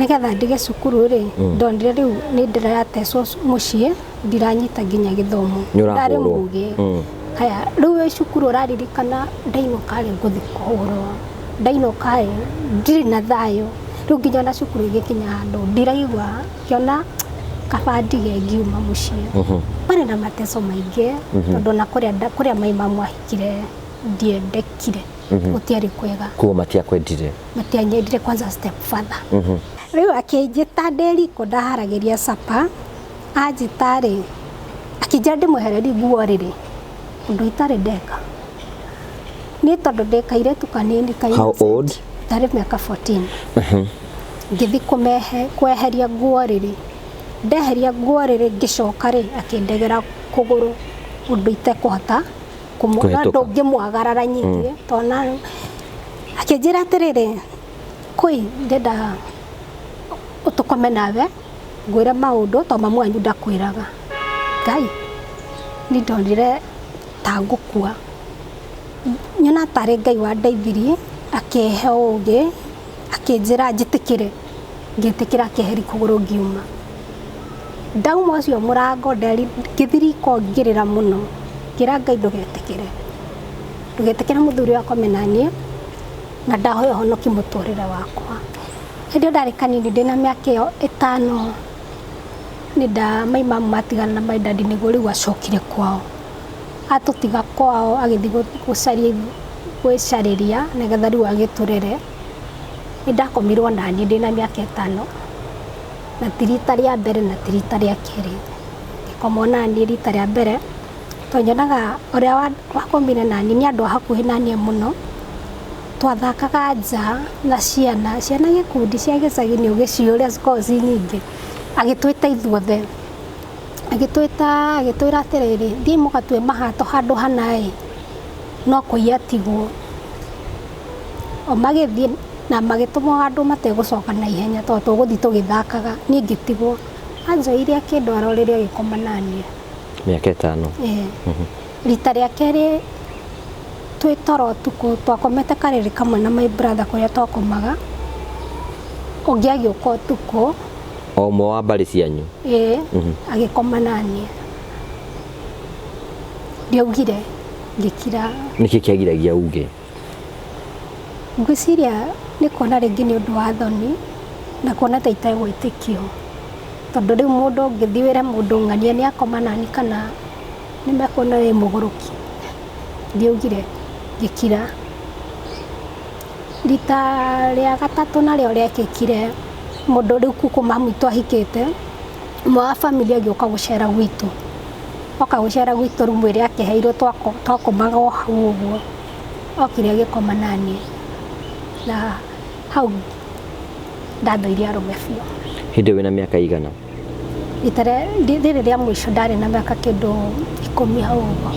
Nĩgetha ndige cukuru rĩ, ndonire rĩu nĩ ndĩratecwo mũciĩ, ndiranyita nginya gĩthomo. Nĩ ũrahũrwo. Ndarĩ mũgĩ. Haya, rĩu wĩ cukuru ũraririkana ndainũka rĩ, ngũthiĩ kũhũrwo, ndainũka rĩ, ndirĩ na thayũ. Rĩu nginya ona cukuru ĩgĩkinya handũ ndiraigua, ngĩona kaba ndige, ngiuma mũciĩ. Kwarĩ na mateso maingĩ, tondũ ona kũrĩa mai mamu ahikire ndiendekire, gũtiarĩ kwega. Kuo matiakwendire? Matianyendire, kwanza step father. Rĩu akĩnjĩta ndĩ riko ndaharagĩria capa. Anjĩta rĩ, akĩnjĩra ndĩmwehererie nguo rĩrĩ, ũndũ itarĩ ndeka niĩ, tondũ ndĩ kairĩtu kanini ka How innocent. old? Ndarĩ mĩaka 14. Ngĩthi kũmehe kweheria nguo rĩrĩ, ndeheria nguo rĩrĩ, ngĩcoka rĩ, akĩndegera kũgũrũ ũndũ itekũhota Kũhĩtũka. Ndũngĩmwagarara nyingĩ tona. Akĩnjĩra atĩrĩrĩ, kũi ndenda ũtũkome nawe, ngwĩre maũndũ to mamu wanyu ndakwĩraga. Ngai, ni ndonire ta ngũkua. Nyona tarĩ Ngai wandeithirie, akĩhe ũgĩ, akĩnjĩra njĩtĩkĩre. Ngĩtĩkĩra, akĩheri kũgũrũ, ngiuma. Ndauma ũcio mũrango, ngĩthi riko ngĩrĩra mũno, ngĩra Ngai, ndũgetĩkĩre, ndũgetĩkĩre mũthuri wakwa na niĩ, na ndahoya ũhonoki mũtũrĩre wakwa. Hĩndĩ ĩyo ndarĩ kanini, ndĩna mĩaka ĩyo 5, nĩ nda mai mamu matigana na my daddy, nĩguo rĩu acokire kwao, atũtiga kwao, agĩthiĩ gũcaria gwĩcarĩria nĩgetha rĩu agĩtũrere. Nĩ ndakomirwo naniĩ ndĩna mĩaka 5, na ti rita rĩa mbere na ti rita rĩa kerĩ. Ngĩkomwo naniĩ rita rĩa mbere, tondũ nyonaga ũrĩa wakomire naniĩ nĩ andũ a hakuhĩ naniĩ mũno. Twathakaga nja na ciana, ciana gĩkundi cia gĩcagi, nĩ ũgĩciũria cikoragwo ci nyingĩ. Agĩtwĩta ithuothe, agĩtwĩta, agĩtwĩra atĩrĩrĩ, thiĩ mũgatue mahato handũ hana ĩ, no kũiya tigwo. O magĩthiĩ na magĩtũmwo handũ mategũcoka na ihenya, tondũ tũgũthiĩ tũgĩthakaga. Niĩ ngĩtigwo, anjoire akĩndwara ũrĩrĩ, agĩkoma naniĩ. Mĩaka 5? Ĩĩ. Rita rĩa kerĩ, twĩ toro ũtukũ, twakomete karĩrĩ kamwe na my brother kũrĩa twakomaga. Ũngĩ agĩũka ũtukũ. O ũmwe wa mbarĩ cianyu? Ĩĩ, agĩkoma naniĩ. Ndiaugire, ngĩkira. Nĩkĩ kĩagiragia uge? Ngwĩciria nĩ kuona rĩngĩ nĩ ũndũ wa thoni na kuona ta itegwĩtĩkio, tondũ rĩu mũndũ ũngĩthiĩ wĩre mũndũ ng'ania nĩ akoma nani, kana nĩ mekuona wĩ mũgũrũki. Ndiaugire, ngĩkira. Rita rĩa gatatũ narĩo rĩekĩkire, mũndũ rĩu kuku mamu witũ ahikĩte, ũmwe wa family agĩũka gũcera gwitũ. Oka gũcera gwitũ, rumu ĩrĩa akĩheirwo twakomaga o hau ũguo. Okire agĩkoma naniĩ, na hau ndathũire arũme biũ. Hĩndĩ ĩyo wĩna mĩaka igana? Rita rĩrĩ rĩa mũico ndarĩ na mĩaka kĩndũ 10 hau ũguo.